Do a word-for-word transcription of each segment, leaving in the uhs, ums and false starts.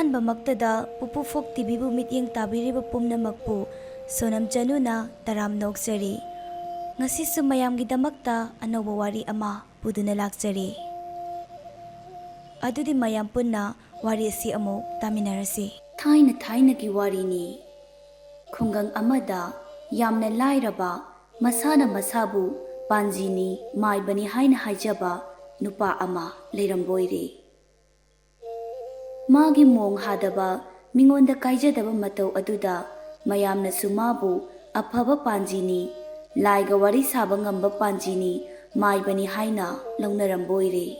ꯑꯍꯥꯟꯕꯃꯛꯇꯗ ꯄꯨꯄꯨ ꯐꯣꯛ ꯇꯤꯚꯤꯕꯨ ꯃꯤꯠꯌꯦꯡ ꯇꯥꯕꯤꯔꯤꯕ ꯄꯨꯝꯅꯃꯛꯄꯨ ꯁꯣꯅꯝ ꯆꯅꯨꯅ ꯇꯔꯥꯝꯅ ꯑꯣꯛꯆꯔꯤ꯫ ꯉꯁꯤꯁꯨ ꯃꯌꯥꯝꯒꯤꯗꯃꯛꯇ ꯑꯅꯧꯕ ꯋꯥꯔꯤ ꯑꯃ ꯄꯨꯗꯨꯅ ꯂꯥꯛꯆꯔꯤ꯫ ꯑꯗꯨꯗꯤ ꯃꯌꯥꯝ ꯄꯨꯟꯅ ꯋꯥꯔꯤ ꯑꯁꯤ ꯑꯃꯨꯛ ꯇꯥꯃꯤꯟꯅꯔꯁꯤ꯫ ꯊꯥꯏꯅ ꯊꯥꯏꯅꯒꯤ ꯋꯥꯔꯤꯅꯤ꯫ ꯈꯨꯡꯒꯪ ꯑꯃꯗ ꯌꯥꯝꯅ ꯂꯥꯏꯔꯕ, ꯃꯁꯥꯅ ꯃꯁꯥꯕꯨ ꯄꯥꯟꯖꯤꯅꯤ, ꯃꯥꯏꯕꯅꯤ ꯍꯥꯏꯅ ꯍꯥꯏꯖꯕ ꯅꯨꯄꯥ ꯑꯃ ꯂꯩꯔꯝꯕ ꯑꯣꯏꯔꯦ꯫ ꯃꯥꯒꯤ ꯃꯣꯡ ꯍꯥꯗꯕ, ꯃꯤꯉꯣꯟꯗ ꯀꯥꯏꯖꯗꯕ ꯃꯇꯧ ꯑꯗꯨꯗ ꯃꯌꯥꯝꯅꯁꯨ ꯃꯥꯕꯨ ꯑꯐꯕ ꯄꯥꯟꯖꯤꯅꯤ, ꯂꯥꯏꯒ ꯋꯥꯔꯤ ꯁꯥꯕ ꯉꯝꯕ ꯄꯥꯟꯖꯤꯅꯤ, ꯃꯥꯏꯕꯅꯤ ꯍꯥꯏꯅ ꯂꯧꯅꯔꯝꯕ ꯑꯣꯏꯔꯦ꯫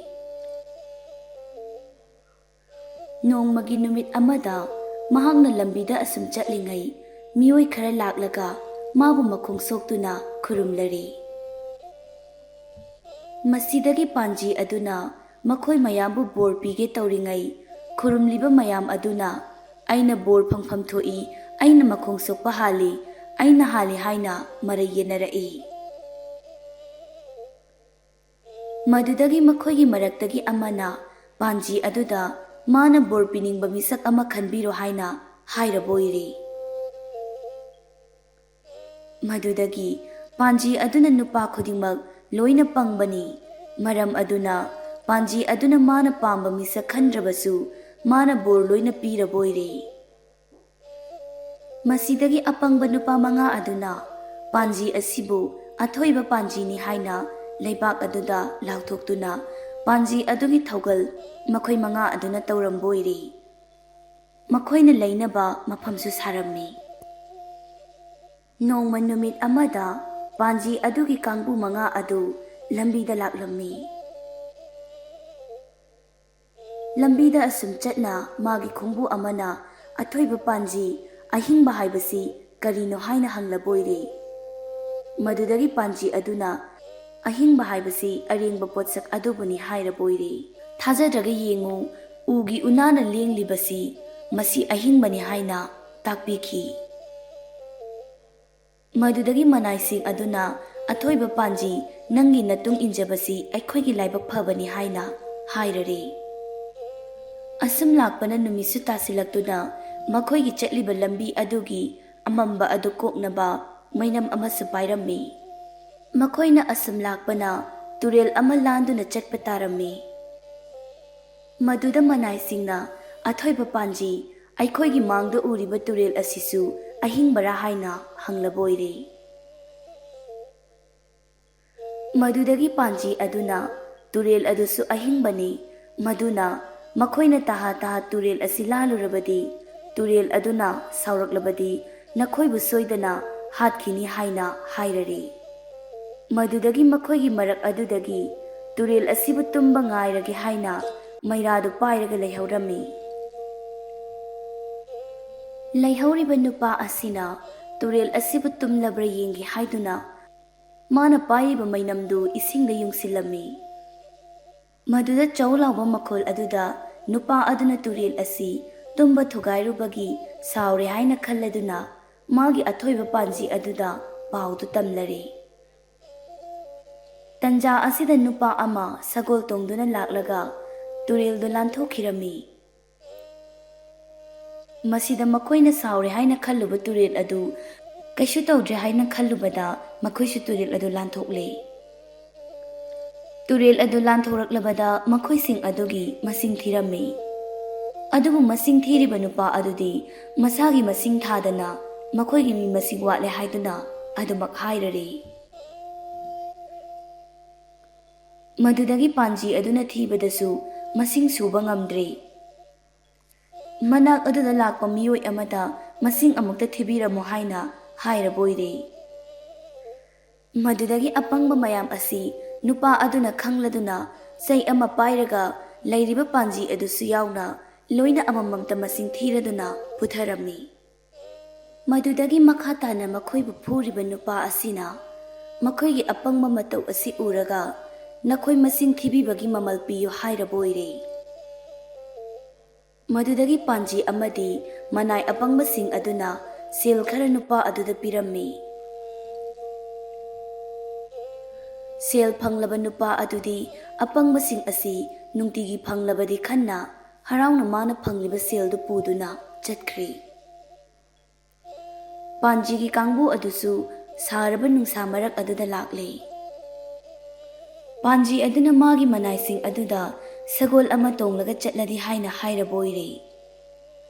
ꯅꯣꯡꯃꯒꯤ ꯅꯨꯃꯤꯠ ꯑꯃꯗ ꯃꯍꯥꯛꯅ ꯂꯝꯕꯤꯗ ꯑꯁꯨꯝ ꯆꯠꯂꯤꯉꯩ, ꯃꯤꯑꯣꯏ ꯈꯔ ꯂꯥꯛꯂꯒ ꯃꯥꯕꯨ ꯃꯈꯣꯡ ꯁꯣꯛꯇꯨꯅ ꯈꯨꯔꯨꯝꯂꯔꯦ꯫ ꯃꯁꯤꯗꯒꯤ ꯄꯥꯟꯖꯤ ꯑꯗꯨꯅ ꯃꯈꯣꯏ ꯃꯌꯥꯝꯕꯨ ꯕꯣꯔ ꯄꯤꯒꯦ ꯇꯧꯔꯤꯉꯩ, ꯈꯨꯔꯨꯝꯂꯤꯕ ꯃꯌꯥꯝ ꯑꯗꯨꯅ, "ꯑꯩꯅ ꯕꯣꯔ ꯐꯪꯐꯝ ꯊꯣꯛꯏ, ꯑꯩꯅ ꯃꯈꯣꯡ ꯁꯣꯛꯄ ꯍꯥꯜꯂꯤ, ꯑꯩꯅ ꯍꯥꯜꯂꯤ" ꯍꯥꯏꯅ ꯃꯔꯩ ꯌꯦꯠꯅꯔꯛꯏ꯫ ꯃꯗꯨꯗꯒꯤ ꯃꯈꯣꯏꯒꯤ ꯃꯔꯛꯇꯒꯤ ꯑꯃꯅ ꯄꯥꯟꯖꯤ ꯑꯗꯨꯗ ꯃꯥꯅ ꯕꯣꯔ ꯄꯤꯅꯤꯡꯕ ꯃꯤꯁꯛ ꯑꯃ ꯈꯟꯕꯤꯔꯣ ꯍꯥꯏꯅ ꯍꯥꯏꯔꯕ ꯑꯣꯏꯔꯦ꯫ ꯃꯗꯨꯗꯒꯤ ꯄꯥꯟꯖꯤ ꯑꯗꯨꯅ ꯅꯨꯄꯥ ꯈꯨꯗꯤꯡꯃꯛ ꯂꯣꯏꯅ ꯄꯪꯕꯅꯤ꯫ ꯃꯔꯝ ꯑꯗꯨꯅ ꯄꯥꯟꯖꯤ ꯑꯗꯨꯅ ꯃꯥꯅ ꯄꯥꯝꯕ ꯃꯤꯁꯛ ꯈꯟꯗ꯭ꯔꯕꯁꯨ ꯃꯥꯅ ꯕꯣꯔ ꯂꯣꯏꯅ ꯄꯤꯔꯕ ꯑꯣꯏꯔꯦ꯫ ꯃꯁꯤꯗꯒꯤ ꯑꯄꯪꯕ ꯅꯨꯄꯥ ꯃꯉꯥ ꯑꯗꯨꯅ ꯄꯥꯟꯖꯤ ꯑꯁꯤꯕꯨ ꯑꯊꯣꯏꯕ ꯄꯥꯟꯖꯤꯅꯤ ꯍꯥꯏꯅ ꯂꯩꯕꯥꯛ ꯑꯗꯨꯗ ꯂꯥꯎꯊꯣꯛꯇꯨꯅ ꯄꯥꯟꯖꯤ ꯑꯗꯨꯒꯤ ꯊꯧꯒꯜ ꯃꯈꯣꯏ ꯃꯉꯥ ꯑꯗꯨꯅ ꯇꯧꯔꯝꯕ ꯑꯣꯏꯔꯦ꯫ ꯃꯈꯣꯏꯅ ꯂꯩꯅꯕ ꯃꯐꯝꯁꯨ ꯁꯥꯔꯝꯃꯤ꯫ ꯅꯣꯡꯃ ꯅꯨꯃꯤꯠ ꯑꯃꯗ ꯄꯥꯟꯖꯤ ꯑꯗꯨꯒꯤ ꯀꯥꯡꯕꯨ ꯃꯉꯥ ꯑꯗꯨ ꯂꯝꯕꯤꯗ ꯂꯥꯛꯂꯝꯃꯤ꯫ ꯂꯝꯕꯤꯗ ꯑꯁꯨꯝ ꯆꯠꯅ ꯃꯥꯒꯤ ꯈꯣꯡꯕꯨ ꯑꯃꯅ ꯑꯊꯣꯏꯕ ꯄꯥꯟꯖꯤ, "ꯑꯍꯤꯡꯕ ꯍꯥꯏꯕꯁꯤ ꯀꯔꯤꯅꯣ?" ꯍꯥꯏꯅ ꯍꯪꯂꯕ ꯑꯣꯏꯔꯦ꯫ ꯃꯗꯨꯗꯒꯤ ꯄꯥꯟꯖꯤ ꯑꯗꯨꯅ, "ꯑꯍꯤꯡꯕ ꯍꯥꯏꯕꯁꯤ ꯑꯔꯦꯡꯕ ꯄꯣꯠꯁꯛ ꯑꯗꯨꯕꯨꯅꯤ" ꯍꯥꯏꯔꯕ ꯑꯣꯏꯔꯦ꯫ "ꯊꯥꯖꯗ꯭ꯔꯒ ꯌꯦꯡꯉꯨ, ꯎꯒꯤ ꯎꯅꯥꯅ ꯂꯦꯡꯂꯤꯕꯁꯤ, ꯃꯁꯤ ꯑꯍꯤꯡꯕꯅꯤ" ꯍꯥꯏꯅ ꯇꯥꯛꯄꯤꯈꯤ꯫ ꯃꯗꯨꯗꯒꯤ ꯃꯅꯥꯏꯁꯤꯡ ꯑꯗꯨꯅ, "ꯑꯊꯣꯏꯕ ꯄꯥꯟꯖꯤ, ꯅꯪꯒꯤ ꯅꯇꯨꯡ ꯏꯟꯖꯕꯁꯤ ꯑꯩꯈꯣꯏꯒꯤ ꯂꯥꯏꯕꯛ ꯐꯕꯅꯤ" ꯍꯥꯏꯅ ꯍꯥꯏꯔꯔꯦ꯫ ꯑꯁꯨꯝ ꯂꯥꯛꯄꯅ ꯅꯨꯃꯤꯠꯁꯨ ꯇꯥꯁꯤꯜꯂꯛꯇꯨꯅ ꯃꯈꯣꯏꯒꯤ ꯆꯠꯂꯤꯕ ꯂꯝꯕꯤ ꯑꯗꯨꯒꯤ ꯑꯃꯝꯕ ꯑꯗꯨ ꯀꯣꯛꯅꯕ ꯃꯩꯅꯝ ꯑꯃꯁꯨ ꯄꯥꯏꯔꯝꯃꯤ꯫ ꯃꯈꯣꯏꯅ ꯑꯁꯨꯝ ꯂꯥꯛꯄꯅ ꯇꯨꯔꯦꯜ ꯑꯃ ꯂꯥꯟꯗꯨꯅ ꯆꯠꯄ ꯇꯥꯔꯝꯃꯤ꯫ ꯃꯗꯨꯗ ꯃꯅꯥꯏꯁꯤꯡꯅ, "ꯑꯊꯣꯏꯕ ꯄꯥꯟꯖꯤ, ꯑꯩꯈꯣꯏꯒꯤ ꯃꯥꯡꯗ ꯎꯔꯤꯕ ꯇꯨꯔꯦꯜ ꯑꯁꯤꯁꯨ ꯑꯍꯤꯡꯕꯔꯥ?" ꯍꯥꯏꯅ ꯍꯪꯂꯕ ꯑꯣꯏꯔꯦ꯫ ꯃꯗꯨꯗꯒꯤ ꯄꯥꯟꯖꯤ ꯑꯗꯨꯅ, "ꯇꯨꯔꯦꯜ ꯑꯗꯨꯁꯨ ꯑꯍꯤꯡꯕꯅꯤ, ꯃꯗꯨꯅ ꯃꯈꯣꯏꯅ ꯇꯍꯥ ꯇꯍꯥ ꯇꯨꯔꯦꯜ ꯑꯁꯤ ꯂꯥꯜꯂꯨꯔꯕꯗꯤ, ꯇꯨꯔꯦꯜ ꯑꯗꯨꯅ ꯁꯥꯎꯔꯛꯂꯕꯗꯤ ꯅꯈꯣꯏꯕꯨ ꯁꯣꯏꯗꯅ ꯍꯥꯠꯈꯤꯅꯤ" ꯍꯥꯏꯅ ꯍꯥꯏꯔꯔꯦ꯫ ꯃꯗꯨꯗꯒꯤ ꯃꯈꯣꯏꯒꯤ ꯃꯔꯛ ꯑꯗꯨꯗꯒꯤ ꯇꯨꯔꯦꯜ ꯑꯁꯤꯕꯨ ꯇꯨꯝꯕ ꯉꯥꯏꯔꯒꯦ ꯍꯥꯏꯅ ꯃꯩꯔꯥꯗꯨ ꯄꯥꯏꯔꯒ ꯂꯩꯍꯧꯔꯝꯃꯤ꯫ ꯂꯩꯍꯧꯔꯤꯕ ꯅꯨꯄꯥ ꯑꯁꯤꯅ ꯇꯨꯔꯦꯜ ꯑꯁꯤꯕꯨ ꯇꯨꯝꯂꯕ꯭ꯔꯥ ꯌꯦꯡꯒꯦ ꯍꯥꯏꯗꯨꯅ ꯃꯥꯅ ꯄꯥꯏꯔꯤꯕ ꯃꯩꯅꯝꯗꯨ ꯏꯁꯤꯡꯗ ꯌꯨꯡꯁꯤꯜꯂꯝꯃꯤ꯫ ꯃꯗꯨꯗ ꯆꯧ ꯂꯥꯎꯕ ꯃꯈꯣꯜ ꯑꯗꯨꯗ ꯅꯨꯄꯥ ꯑꯗꯨꯅ ꯇꯨꯔꯦꯜ ꯑꯁꯤ ꯇꯨꯝꯕ ꯊꯨꯒꯥꯏꯔꯨꯕꯒꯤ ꯁꯥꯎꯔꯦ ꯍꯥꯏꯅ ꯈꯜꯂꯗꯨꯅ ꯃꯥꯒꯤ ꯑꯊꯣꯏꯕ ꯄꯥꯟꯖꯤ ꯑꯗꯨꯗ ꯄꯥꯎꯗꯨ ꯇꯝꯂꯔꯦ꯫ ꯇꯟꯖꯥ ꯑꯁꯤꯗ ꯅꯨꯄꯥ ꯑꯃ ꯁꯒꯣꯜ ꯇꯣꯡꯗꯨꯅ ꯂꯥꯛꯂꯒ ꯇꯨꯔꯦꯜꯗꯨ ꯂꯥꯟꯊꯣꯛꯈꯤꯔꯝꯃꯤ꯫ ꯃꯁꯤꯗ ꯃꯈꯣꯏꯅ ꯁꯥꯎꯔꯦ ꯍꯥꯏꯅ ꯈꯜꯂꯨꯕ ꯇꯨꯔꯦꯜ ꯑꯗꯨ ꯀꯩꯁꯨ ꯇꯧꯗ꯭ꯔꯦ ꯍꯥꯏꯅ ꯈꯜꯂꯨꯕꯗ ꯃꯈꯣꯏꯁꯨ ꯇꯨꯔꯦꯜ ꯑꯗꯨ ꯂꯥꯟꯊꯣꯛꯂꯦ꯫ ꯇꯨꯔꯦꯜ ꯑꯗꯨ ꯂꯥꯟꯊꯣꯔꯛꯂꯕꯗ ꯃꯈꯣꯏꯁꯤꯡ ꯑꯗꯨꯒꯤ ꯃꯁꯤꯡ ꯊꯤꯔꯝꯃꯤ꯫ ꯑꯗꯨꯕꯨ ꯃꯁꯤꯡ ꯊꯤꯔꯤꯕ ꯅꯨꯄꯥ ꯑꯗꯨꯗꯤ ꯃꯁꯥꯒꯤ ꯃꯁꯤꯡ ꯊꯥꯗꯅ ꯃꯈꯣꯏꯒꯤ ꯃꯤ ꯃꯁꯤꯡ ꯋꯥꯠꯂꯦ ꯍꯥꯏꯗꯨꯅ ꯑꯗꯨꯃꯛ ꯍꯥꯏꯔꯔꯦ꯫ ꯃꯗꯨꯗꯒꯤ ꯄꯥꯟꯖꯤ ꯑꯗꯨꯅ ꯊꯤꯕꯗꯁꯨ ꯃꯁꯤꯡ ꯁꯨꯕ ꯉꯝꯗ꯭ꯔꯦ꯫ ꯃꯅꯥꯛ ꯑꯗꯨꯗ ꯂꯥꯛꯄ ꯃꯤꯑꯣꯏ ꯑꯃꯗ ꯃꯁꯤꯡ ꯑꯃꯨꯛꯇ ꯊꯤꯕꯤꯔꯝꯃꯨ ꯍꯥꯏꯅ ꯍꯥꯏꯔꯕ ꯑꯣꯏꯔꯦ꯫ ꯃꯗꯨꯗꯒꯤ ꯑꯄꯪꯕ ꯃꯌꯥꯝ ꯑꯁꯤ ꯅꯨꯄꯥ ꯑꯗꯨꯅ ꯈꯪꯂꯗꯨꯅ ꯆꯩ ꯑꯃ ꯄꯥꯏꯔꯒ ꯂꯩꯔꯤꯕ ꯄꯥꯟꯖꯤ ꯑꯗꯨꯁꯨ ꯌꯥꯎꯅ ꯂꯣꯏꯅ ꯑꯃꯃꯝꯇ ꯃꯁꯤꯡ ꯊꯤꯔꯗꯨꯅ ꯄꯨꯊꯔꯝꯃꯤ꯫ ꯃꯗꯨꯗꯒꯤ ꯃꯈꯥ ꯇꯥꯅ ꯃꯈꯣꯏꯕꯨ ꯐꯨꯔꯤꯕ ꯅꯨꯄꯥ ꯑꯁꯤꯅ ꯃꯈꯣꯏꯒꯤ ꯑꯄꯪꯕ ꯃꯇꯧ ꯑꯁꯤ ꯎꯔꯒ, "ꯅꯈꯣꯏ ꯃꯁꯤꯡ ꯊꯤꯕꯤꯕꯒꯤ ꯃꯃꯜ ꯄꯤꯌꯨ" ꯍꯥꯏꯔꯕ ꯑꯣꯏꯔꯦ꯫ ꯃꯗꯨꯗꯒꯤ ꯄꯥꯟꯖꯤ ꯑꯃꯗꯤ ꯃꯅꯥꯏ ꯑꯄꯪꯕꯁꯤꯡ ꯑꯗꯨꯅ ꯁꯦꯜ ꯈꯔ ꯅꯨꯄꯥ ꯑꯗꯨꯗ ꯄꯤꯔꯝꯃꯤ꯫ ꯁꯦꯜ ꯐꯪꯂꯕ ꯅꯨꯄꯥ ꯑꯗꯨꯗꯤ ꯑꯄꯪꯕꯁꯤꯡ ꯑꯁꯤ ꯅꯨꯡꯇꯤꯒꯤ ꯐꯪꯂꯕꯗꯤ ꯈꯟꯅ ꯍꯔꯥꯎꯅ ꯃꯥꯅ ꯐꯪꯂꯤꯕ ꯁꯦꯜꯗꯨ ꯄꯨꯗꯨꯅ ꯆꯠꯈ꯭ꯔꯦ꯫ ꯄꯥꯟꯖꯤꯒꯤ ꯀꯥꯡꯕꯨ ꯑꯗꯨꯁꯨ ꯁꯥꯔꯕ ꯅꯨꯡꯁꯥ ꯃꯔꯛ ꯑꯗꯨꯗ ꯂꯥꯛꯂꯦ꯫ ꯄꯥꯟꯖꯤ ꯑꯗꯨꯅ ꯃꯥꯒꯤ ꯃꯅꯥꯏꯁꯤꯡ ꯑꯗꯨꯗ ꯁꯒꯣꯜ ꯑꯃ ꯇꯣꯡꯂꯒ ꯆꯠꯂꯗꯤ ꯍꯥꯏꯅ ꯍꯥꯏꯔꯕ ꯑꯣꯏꯔꯦ꯫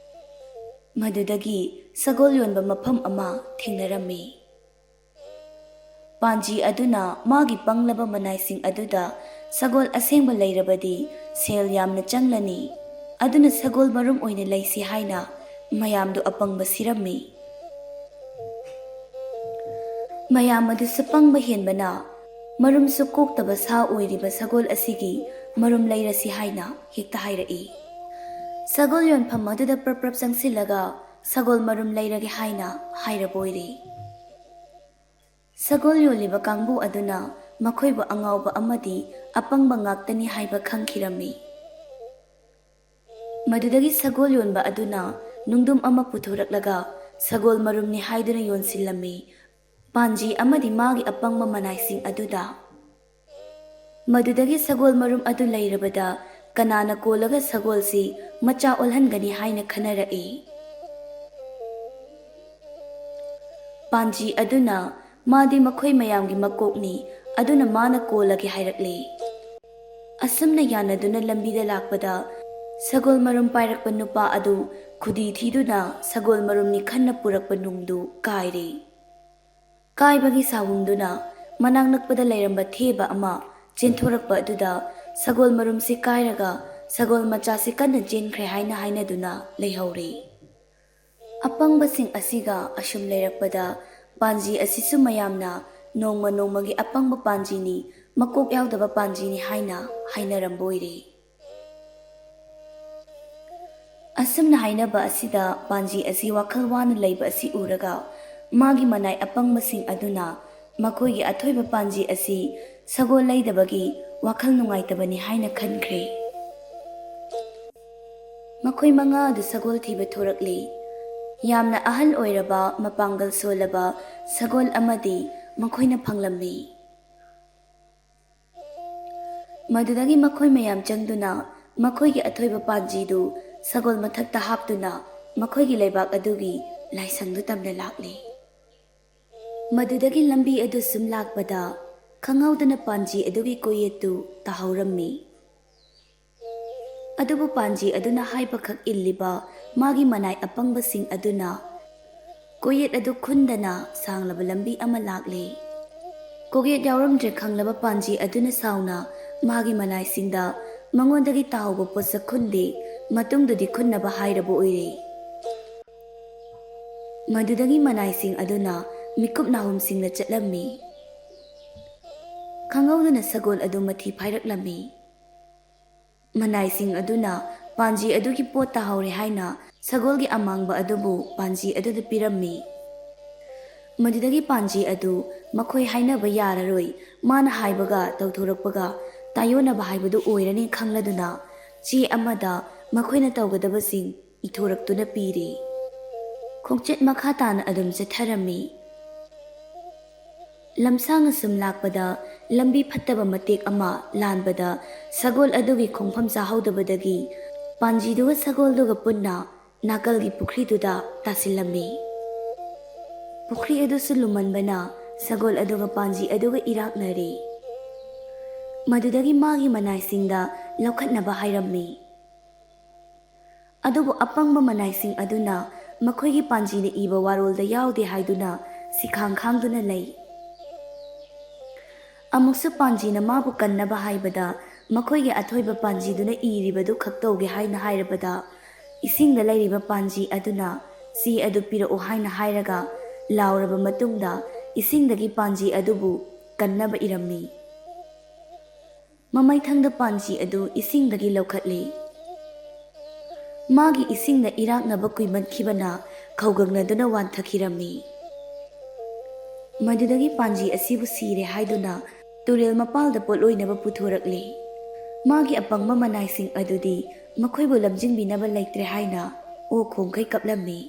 ꯃꯗꯨꯗꯒꯤ ꯁꯒꯣꯜ ꯌꯣꯟꯕ ꯃꯐꯝ ꯑꯃ ꯊꯦꯡꯅꯔꯝꯃꯤ꯫ ꯄꯥꯟꯖꯤ ꯑꯗꯨꯅ ꯃꯥꯒꯤ ꯄꯪꯂꯕ ꯃꯅꯥꯏꯁꯤꯡ ꯑꯗꯨꯗ ꯁꯒꯣꯜ ꯑꯁꯦꯡꯕ ꯂꯩꯔꯕꯗꯤ ꯁꯦꯜ ꯌꯥꯝꯅ ꯆꯪꯂꯅꯤ, ꯑꯗꯨꯅ ꯁꯒꯣꯜ ꯃꯔꯨꯝ ꯑꯣꯏꯅ ꯂꯩꯁꯤ ꯍꯥꯏꯅ ꯃꯌꯥꯝꯗꯨ ꯑꯄꯪꯕ ꯁꯤꯔꯝꯃꯤ꯫ ꯃꯌꯥꯝ ꯑꯗꯨꯁꯨ ꯄꯪꯕ ꯍꯦꯟꯕꯅ ꯃꯔꯨꯝꯁꯨ ꯀꯣꯛꯇꯕ ꯁꯥ ꯑꯣꯏꯔꯤꯕ ꯁꯒꯣꯜ ꯑꯁꯤꯒꯤ ꯃꯔꯨꯝ ꯂꯩꯔꯁꯤ ꯍꯥꯏꯅ ꯍꯦꯛꯇ ꯍꯥꯏꯔꯛꯏ꯫ ꯁꯒꯣꯜ ꯌꯣꯟꯐꯝ ꯑꯗꯨꯗ ꯄ꯭ꯔꯞ ꯄ꯭ꯔꯞ ꯆꯪꯁꯤꯜꯂꯒ ꯁꯒꯣꯜ ꯃꯔꯨꯝ ꯂꯩꯔꯒꯦ ꯍꯥꯏꯅ ꯍꯥꯏꯔꯕ ꯑꯣꯏꯔꯦ꯫ ꯁꯒꯣꯜ ꯌꯣꯜꯂꯤꯕ ꯀꯥꯡꯕꯨ ꯑꯗꯨꯅ ꯃꯈꯣꯏꯕꯨ ꯑꯉꯥꯎꯕ ꯑꯃꯗꯤ ꯑꯄꯪꯕ ꯉꯥꯛꯇꯅꯤ ꯍꯥꯏꯕ ꯈꯪꯈꯤꯔꯝꯃꯤ꯫ ꯃꯗꯨꯗꯒꯤ ꯁꯒꯣꯜ ꯌꯣꯟꯕ ꯑꯗꯨꯅ ꯅꯨꯡꯗꯨꯝ ꯑꯃ ꯄꯨꯊꯣꯔꯛꯂꯒ ꯁꯒꯣꯜ ꯃꯔꯨꯝꯅꯤ ꯍꯥꯏꯗꯨꯅ ꯌꯣꯟꯁꯤꯜꯂꯝꯃꯤ, ꯄꯥꯟꯖꯤ ꯑꯃꯗꯤ ꯃꯥꯒꯤ ꯑꯄꯪꯕ ꯃꯅꯥꯏꯁꯤꯡ ꯑꯗꯨꯗ꯫ ꯃꯗꯨꯗꯒꯤ ꯁꯒꯣꯜ ꯃꯔꯨꯝ ꯑꯗꯨ ꯂꯩꯔꯕꯗ ꯀꯅꯥꯅ ꯀꯣꯜꯂꯒ ꯁꯒꯣꯜꯁꯤ ꯃꯆꯥ ꯑꯣꯜꯍꯟꯒꯅꯤ ꯍꯥꯏꯅ ꯈꯟꯅꯔꯛꯏ꯫ ꯄꯥꯟꯖꯤ ꯑꯗꯨꯅ ꯃꯥꯗꯤ ꯃꯈꯣꯏ ꯃꯌꯥꯝꯒꯤ ꯃꯀꯣꯛꯅꯤ, ꯑꯗꯨꯅ ꯃꯥꯅ ꯀꯣꯜꯂꯒꯦ ꯍꯥꯏꯔꯛꯂꯦ꯫ ꯑꯁꯨꯝꯅ ꯌꯥꯅꯗꯨꯅ ꯂꯝꯕꯤꯗ ꯂꯥꯛꯄꯗ ꯁꯒꯣꯜ ꯃꯔꯨꯝ ꯄꯥꯏꯔꯛꯄ ꯅꯨꯄꯥ ꯑꯗꯨ ꯈꯨꯗꯤ ꯊꯤꯗꯨꯅ ꯁꯒꯣꯜ ꯃꯔꯨꯝꯅꯤ ꯈꯟꯅ ꯄꯨꯔꯛꯄ ꯅꯨꯡꯗꯨ ꯀꯥꯏꯔꯦ꯫ ꯀꯥꯏꯕꯒꯤ ꯁꯥꯎꯍꯨꯝꯗꯨꯅ ꯃꯅꯥꯛ ꯅꯛꯄꯗ ꯂꯩꯔꯝꯕ ꯊꯦꯕ ꯑꯃ ꯆꯦꯟꯊꯣꯔꯛꯄ ꯑꯗꯨꯗ ꯁꯒꯣꯜ ꯃꯔꯨꯝꯁꯤ ꯀꯥꯏꯔꯒ ꯁꯒꯣꯜ ꯃꯆꯥꯁꯤ ꯀꯟꯅ ꯆꯦꯟꯈ꯭ꯔꯦ ꯍꯥꯏꯅ ꯍꯥꯏꯅꯗꯨꯅ ꯂꯩꯍꯧꯔꯦ꯫ ꯑꯄꯪꯕꯁꯤꯡ ꯑꯁꯤꯒ ꯑꯁꯨꯝ ꯂꯩꯔꯛꯄꯗ ꯄꯥꯟꯖꯤ ꯑꯁꯤꯁꯨ ꯃꯌꯥꯝꯅ ꯅꯣꯡꯃ ꯅꯣꯡꯃꯒꯤ ꯑꯄꯪꯕ ꯄꯥꯟꯖꯤꯅꯤ, ꯃꯀꯣꯛ ꯌꯥꯎꯗꯕ ꯄꯥꯟꯖꯤꯅꯤ ꯍꯥꯏꯅ ꯍꯥꯏꯅꯔꯝꯕ ꯑꯣꯏꯔꯦ꯫ ꯑꯁꯨꯝꯅ ꯍꯥꯏꯅꯕ ꯑꯁꯤꯗ ꯄꯥꯟꯖꯤ ꯑꯁꯤ ꯋꯥꯈꯜ ꯋꯥꯅ ꯂꯩꯕ ꯑꯁꯤ ꯎꯔꯒ ꯃꯥꯒꯤ ꯃꯅꯥꯏ ꯑꯄꯪꯕꯁꯤꯡ ꯑꯗꯨꯅ ꯃꯈꯣꯏꯒꯤ ꯑꯊꯣꯏꯕ ꯄꯥꯟꯖꯤ ꯑꯁꯤ ꯁꯒꯣꯜ ꯂꯩꯗꯕꯒꯤ ꯋꯥꯈꯜ ꯅꯨꯡꯉꯥꯏꯇꯕꯅꯤ ꯍꯥꯏꯅ ꯈꯟꯈ꯭ꯔꯦ꯫ ꯃꯈꯣꯏ ꯃꯉꯥ ꯑꯗꯨ ꯁꯒꯣꯜ ꯊꯤꯕ ꯊꯣꯔꯛꯂꯤ꯫ ꯌꯥꯝꯅ ꯑꯍꯜ ꯑꯣꯏꯔꯕ ꯃꯄꯥꯡꯒꯜ ꯁꯣꯜꯂꯕ ꯁꯒꯣꯜ ꯑꯃꯗꯤ ꯃꯈꯣꯏꯅ ꯐꯪꯂꯝꯃꯤ꯫ ꯃꯗꯨꯗꯒꯤ ꯃꯈꯣꯏ ꯃꯌꯥꯝ ꯆꯪꯗꯨꯅ ꯃꯈꯣꯏꯒꯤ ꯑꯊꯣꯏꯕ ꯄꯥꯟꯖꯤꯗꯨ ꯁꯒꯣꯜ ꯃꯊꯛꯇ ꯍꯥꯞꯇꯨꯅ ꯃꯈꯣꯏꯒꯤ ꯂꯩꯕꯥꯛ ꯑꯗꯨꯒꯤ ꯂꯥꯏꯁꯪꯗꯨ ꯇꯝꯅ ꯂꯥꯛꯂꯤ꯫ ꯃꯗꯨꯗꯒꯤ ꯂꯝꯕꯤ ꯑꯗꯨ ꯁꯨꯝ ꯂꯥꯛꯄꯗ ꯈꯪꯍꯧꯗꯅ ꯄꯥꯟꯖꯤ ꯑꯗꯨꯒꯤ ꯀꯣꯌꯦꯠꯇꯨ ꯇꯥꯍꯧꯔꯝꯃꯤ꯫ ꯑꯗꯨꯕꯨ ꯄꯥꯟꯖꯤ ꯑꯗꯨꯅ ꯍꯥꯏꯕꯈꯛ ꯏꯜꯂꯤꯕ ꯃꯥꯒꯤ ꯃꯅꯥꯏ ꯑꯄꯪꯕꯁꯤꯡ ꯑꯗꯨꯅ ꯀꯣꯌꯦꯠ ꯑꯗꯨ ꯈꯨꯟꯗꯅ ꯁꯥꯡꯂꯕ ꯂꯝꯕꯤ ꯑꯃ ꯂꯥꯛꯂꯦ꯫ ꯀꯣꯌꯦꯠ ꯌꯥꯎꯔꯝꯗ꯭ꯔꯦ ꯈꯪꯂꯕ ꯄꯥꯟꯖꯤ ꯑꯗꯨꯅ ꯁꯥꯎꯅ ꯃꯥꯒꯤ ꯃꯅꯥꯏꯁꯤꯡꯗ ꯃꯉꯣꯟꯗꯒꯤ ꯇꯥꯍꯧꯕ ꯄꯣꯠꯁꯛ ꯈꯨꯟꯗꯦ, ꯃꯇꯨꯡꯗꯗꯤ ꯈꯨꯟꯅꯕ ꯍꯥꯏꯔꯕ ꯑꯣꯏꯔꯦ꯫ ꯃꯗꯨꯗꯒꯤ ꯃꯅꯥꯏꯁꯤꯡ ꯑꯗꯨꯅ ꯃꯤꯀꯨꯞ ꯅꯥꯍꯨꯝꯁꯤꯡꯅ ꯆꯠꯂꯝꯃꯤ꯫ ꯈꯪꯍꯧꯗꯅ ꯁꯒꯣꯜ ꯑꯗꯨ ꯃꯊꯤ ꯐꯥꯏꯔꯛꯂꯝꯃꯤ꯫ ꯃꯅꯥꯏꯁꯤꯡ ꯑꯗꯨꯅ ꯄꯥꯟꯖꯤ ꯑꯗꯨꯒꯤ ꯄꯣꯠ ꯇꯥꯍꯧꯔꯦ ꯍꯥꯏꯅ ꯁꯒꯣꯜꯒꯤ ꯑꯃꯥꯡꯕ ꯑꯗꯨꯕꯨ ꯄꯥꯟꯖꯤ ꯑꯗꯨꯗ ꯄꯤꯔꯝꯃꯤ꯫ ꯃꯗꯨꯗꯒꯤ ꯄꯥꯟꯖꯤ ꯑꯗꯨ ꯃꯈꯣꯏ ꯍꯥꯏꯅꯕ ꯌꯥꯔꯔꯣꯏ, ꯃꯥꯅ ꯍꯥꯏꯕꯒ ꯇꯧꯊꯣꯔꯛꯄꯒ ꯇꯥꯏꯌꯣꯟꯅꯕ ꯍꯥꯏꯕꯗꯨ ꯑꯣꯏꯔꯅꯤ ꯈꯪꯂꯗꯨꯅ ꯆꯦ ꯑꯃꯗ ꯃꯈꯣꯏꯅ ꯇꯧꯒꯗꯕꯁꯤꯡ ꯏꯊꯣꯔꯛꯇꯨꯅ ꯄꯤꯔꯤ꯫ ꯈꯣꯡꯆꯠ ꯃꯈꯥ ꯇꯥꯅ ꯑꯗꯨꯝ ꯆꯠꯊꯔꯝꯃꯤ꯫ ꯂꯝꯁꯥꯡ ꯑꯁꯨꯝ ꯂꯥꯛꯄꯗ ꯂꯝꯕꯤ ꯐꯠꯇꯕ ꯃꯇꯦꯛ ꯑꯃ ꯂꯥꯟꯕꯗ ꯁꯒꯣꯜ ꯑꯗꯨꯒꯤ ꯈꯣꯡꯐꯝ ꯆꯥꯍꯧꯗꯕꯗꯒꯤ ꯄꯥꯟꯖꯤꯗꯨꯒ ꯁꯒꯣꯜꯗꯨꯒ ꯄꯨꯟꯅ ꯅꯥꯀꯜꯒꯤ ꯄꯨꯈ꯭ꯔꯤꯗꯨꯗ ꯇꯥꯁꯤꯜꯂꯝꯃꯤ꯫ ꯄꯨꯈ꯭ꯔꯤ ꯑꯗꯨꯁꯨ ꯂꯨꯃꯟꯕꯅ ꯁꯒꯣꯜ ꯑꯗꯨꯒ ꯄꯥꯟꯖꯤ ꯑꯗꯨꯒ ꯏꯔꯥꯛꯅꯔꯦ꯫ ꯃꯗꯨꯗꯒꯤ ꯃꯥꯒꯤ ꯃꯅꯥꯏꯁꯤꯡꯗ ꯂꯧꯈꯠꯅꯕ ꯍꯥꯏꯔꯝꯃꯤ꯫ ꯑꯗꯨꯕꯨ ꯑꯄꯪꯕ ꯃꯅꯥꯏꯁꯤꯡ ꯑꯗꯨꯅ ꯃꯈꯣꯏꯒꯤ ꯄꯥꯟꯖꯤꯅ ꯏꯕ ꯋꯥꯔꯣꯜꯗ ꯌꯥꯎꯗꯦ ꯍꯥꯏꯗꯨꯅ ꯁꯤꯈꯥꯡ ꯈꯥꯡꯗꯨꯅ ꯂꯩ꯫ ꯑꯃꯨꯛꯁꯨ ꯄꯥꯟꯖꯤꯅ ꯃꯥꯕꯨ ꯀꯟꯅꯕ ꯍꯥꯏꯕꯗ ꯃꯈꯣꯏꯒꯤ ꯑꯊꯣꯏꯕ ꯄꯥꯟꯖꯤꯗꯨꯅ ꯏꯔꯤꯕꯗꯨ ꯈꯛ ꯇꯧꯒꯦ ꯍꯥꯏꯅ ꯍꯥꯏꯔꯕꯗ ꯏꯁꯤꯡꯗ ꯂꯩꯔꯤꯕ ꯄꯥꯟꯖꯤ ꯑꯗꯨꯅ ꯆꯦ ꯑꯗꯨ ꯄꯤꯔꯛꯎ ꯍꯥꯏꯅ ꯍꯥꯏꯔꯒ ꯂꯥꯎꯔꯕ ꯃꯇꯨꯡꯗ ꯏꯁꯤꯡꯗꯒꯤ ꯄꯥꯟꯖꯤ ꯑꯗꯨꯕꯨ ꯀꯟꯅꯕ ꯏꯔꯝꯃꯤ꯫ ꯃꯃꯩꯊꯪꯗ ꯄꯥꯟꯖꯤ ꯑꯗꯨ ꯏꯁꯤꯡꯗꯒꯤ ꯂꯧꯈꯠꯂꯤ꯫ ꯃꯥꯒꯤ ꯏꯁꯤꯡꯅ ꯏꯔꯥꯛꯅꯕ ꯀꯨꯏꯃꯟꯈꯤꯕꯅ ꯈꯧꯒꯪꯅꯗꯨꯅ ꯋꯥꯟꯊꯈꯤꯔꯝꯃꯤ꯫ ꯃꯗꯨꯗꯒꯤ ꯄꯥꯟꯖꯤ ꯑꯁꯤꯕꯨ ꯁꯤꯔꯦ ꯍꯥꯏꯗꯨꯅ ꯇꯨꯔꯦꯜ ꯃꯄꯥꯜꯗ ꯄꯣꯠꯂꯣꯏꯅꯕ ꯄꯨꯊꯣꯔꯛꯂꯤ꯫ ꯃꯥꯒꯤ ꯑꯄꯪꯕ ꯃꯅꯥꯏꯁꯤꯡ ꯑꯗꯨꯗꯤ ꯃꯈꯣꯏꯕꯨ ꯂꯝꯖꯤꯡꯕꯤꯅꯕ ꯂꯩꯇ꯭ꯔꯦ ꯍꯥꯏꯅ ꯑꯣ ꯈꯣꯡꯈꯩ ꯀꯞꯂꯝꯃꯤ꯫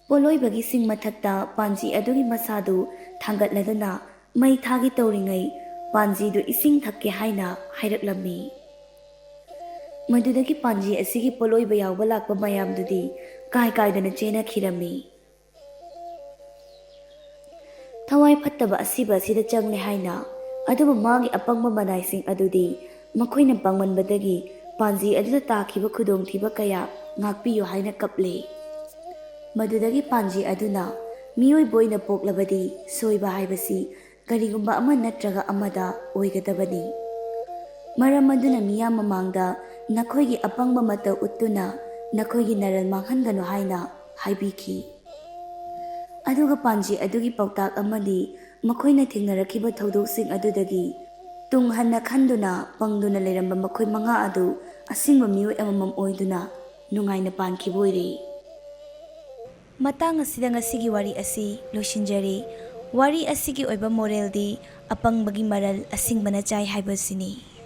ꯄꯣꯠꯂꯣꯏꯕꯒꯤ ꯁꯤꯡ ꯃꯊꯛꯇ ꯄꯥꯟꯖꯤ ꯑꯗꯨꯒꯤ ꯃꯁꯥꯗꯨ ꯊꯥꯡꯒꯠꯂꯗꯨꯅ ꯃꯩ ꯊꯥꯒꯦ ꯇꯧꯔꯤꯉꯩ ꯄꯥꯟꯖꯤꯗꯨ ꯏꯁꯤꯡ ꯊꯛꯀꯦ ꯍꯥꯏꯅ ꯍꯥꯏꯔꯛꯂꯝꯃꯤ꯫ ꯃꯗꯨꯗꯒꯤ ꯄꯥꯟꯖꯤ ꯑꯁꯤꯒꯤ ꯄꯣꯠꯂꯣꯏꯕ ꯌꯥꯎꯕ ꯂꯥꯛꯄ ꯃꯌꯥꯝꯗꯨꯗꯤ ꯀꯥꯏ ꯀꯥꯏꯗꯅ ꯆꯦꯟꯅꯈꯤꯔꯝꯃꯤ꯫ ꯊꯋꯥꯏ ꯐꯠꯇꯕ ꯑꯁꯤꯕ ꯑꯁꯤꯗ ꯆꯪꯂꯦ ꯍꯥꯏꯅ, ꯑꯗꯨꯕꯨ ꯃꯥꯒꯤ ꯑꯄꯪꯕ ꯃꯅꯥꯏꯁꯤꯡ ꯑꯗꯨꯗꯤ ꯃꯈꯣꯏꯅ ꯄꯪꯃꯟꯕꯗꯒꯤ ꯄꯥꯟꯖꯤ ꯑꯗꯨꯗ ꯇꯥꯈꯤꯕ ꯈꯨꯗꯣꯡꯊꯤꯕ ꯀꯌꯥ ꯉꯥꯛꯄꯤꯌꯨ ꯍꯥꯏꯅ ꯀꯞꯂꯦ꯫ ꯃꯗꯨꯗꯒꯤ ꯄꯥꯟꯖꯤ ꯑꯗꯨꯅ, "ꯃꯤꯑꯣꯏꯕ ꯑꯣꯏꯅ ꯄꯣꯛꯂꯕꯗꯤ ꯁꯣꯏꯕ ꯍꯥꯏꯕꯁꯤ ꯀꯔꯤꯒꯨꯝꯕ ꯑꯃ ꯅꯠꯇ꯭ꯔꯒ ꯑꯃꯗ ꯑꯣꯏꯒꯗꯕꯅꯤ꯫ ꯃꯔꯝ ꯑꯗꯨꯅ ꯃꯤꯌꯥꯝ ꯃꯃꯥꯡꯗ ꯅꯈꯣꯏꯒꯤ ꯑꯄꯪꯕ ꯃꯇꯧ ꯎꯠꯇꯨꯅ ꯅꯈꯣꯏꯒꯤ ꯅꯔꯜ ꯃꯥꯡꯍꯟꯒꯅꯨ" ꯍꯥꯏꯅ ꯍꯥꯏꯕꯤꯈꯤ꯫ ꯑꯗꯨꯒ ꯄꯥꯟꯖꯤ ꯑꯗꯨꯒꯤ ꯄꯥꯎꯇꯥꯛ ꯑꯃꯗꯤ ꯃꯈꯣꯏꯅ ꯊꯦꯡꯅꯔꯛꯈꯤꯕ ꯊꯧꯗꯣꯛꯁꯤꯡ ꯑꯗꯨꯗꯒꯤ ꯇꯨꯡ ꯍꯟꯅ ꯈꯟꯗꯨꯅ ꯄꯪꯗꯨꯅ ꯂꯩꯔꯝꯕ ꯃꯈꯣꯏ ꯃꯉꯥ ꯑꯗꯨ ꯑꯁꯤꯡꯕ ꯃꯤꯑꯣꯏ ꯑꯃꯃꯝ ꯑꯣꯏꯗꯨꯅ ꯅꯨꯡꯉꯥꯏꯅ ꯄꯥꯟꯈꯤꯕ ꯑꯣꯏꯔꯦ꯫ ꯃꯇꯥꯡ ꯑꯁꯤꯗ ꯉꯁꯤꯒꯤ ꯋꯥꯔꯤ ꯑꯁꯤ ꯂꯣꯏꯁꯤꯟꯖꯔꯦ꯫ ꯋꯥꯔꯤ ꯑꯁꯤꯒꯤ ꯑꯣꯏꯕ ꯃꯣꯔꯦꯜꯗꯤ ꯑꯄꯪꯕꯒꯤ ꯃꯔꯜ ꯑꯁꯤꯡꯕꯅ ꯆꯥꯏ ꯍꯥꯏꯕꯁꯤꯅꯤ꯫